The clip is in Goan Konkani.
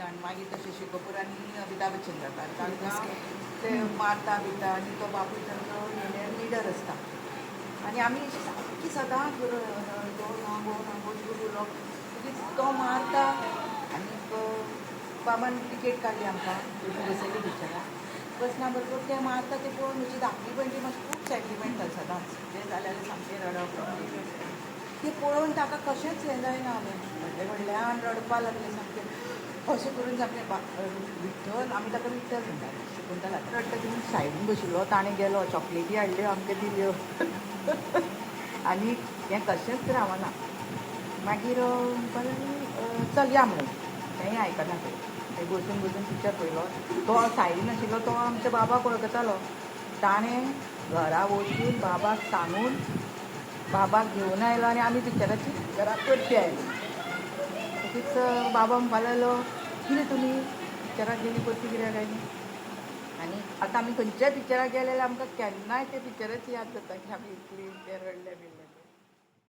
आनी मागीर तो शशी कपूर आनी अमिताभ बच्चन जाता आनी तांकां ते मारता बिता आनी तो बापूय तांचो लिडर आसता. आनी आमी अशी सारकी सदांच गो ना गो ना गो उलोवप. मागीर तो मारता आनीक बाबान टिकेट काडली आमकां, बसयली पिक्चराक. बसना बरोबर ते मारता ते पळोवन म्हजी धाकटी भयणी मातशी खूब सेंटिमेंटल सदांच, जें जालें जाल्यार सामकें रडप. तें पळोवन ताका कशेंच हें जायना जालें, व्हडले व्हडल्यान रडपाक लागलें सामकें अशें करून सामकें. विठ्ठल, आमी ताका विठ्ठल म्हणटाले, शकुंतला. रडटा तितून सायडीन बशिल्लो ताणें गेलो चॉकलेटी हाडल्यो आमकां दिल्यो आनी हें कशेंच रावना. मागीर म्हणपाक लागली चल या म्हणून, तेंय आयकना तें. थंय बसून बसून पिक्चर पळयलो. तो सायडीन आशिल्लो तो आमच्या बाबाक वळखतालो. ताणें घरा वचून बाबाक सांगून बाबाक घेवन आयलो आनी आमी पिक्चराची घरा परती आयली. तशीच बाबा म्हणपाक लागलो, कितें तुमी पिक्चराक गेली परती कित्याक आयली? आनी आतां आमी खंयच्याय पिक्चराक गेले जाल्यार आमकां केन्नाय ते पिक्चराची याद जाता की आमी इतली ते रडले बिडले.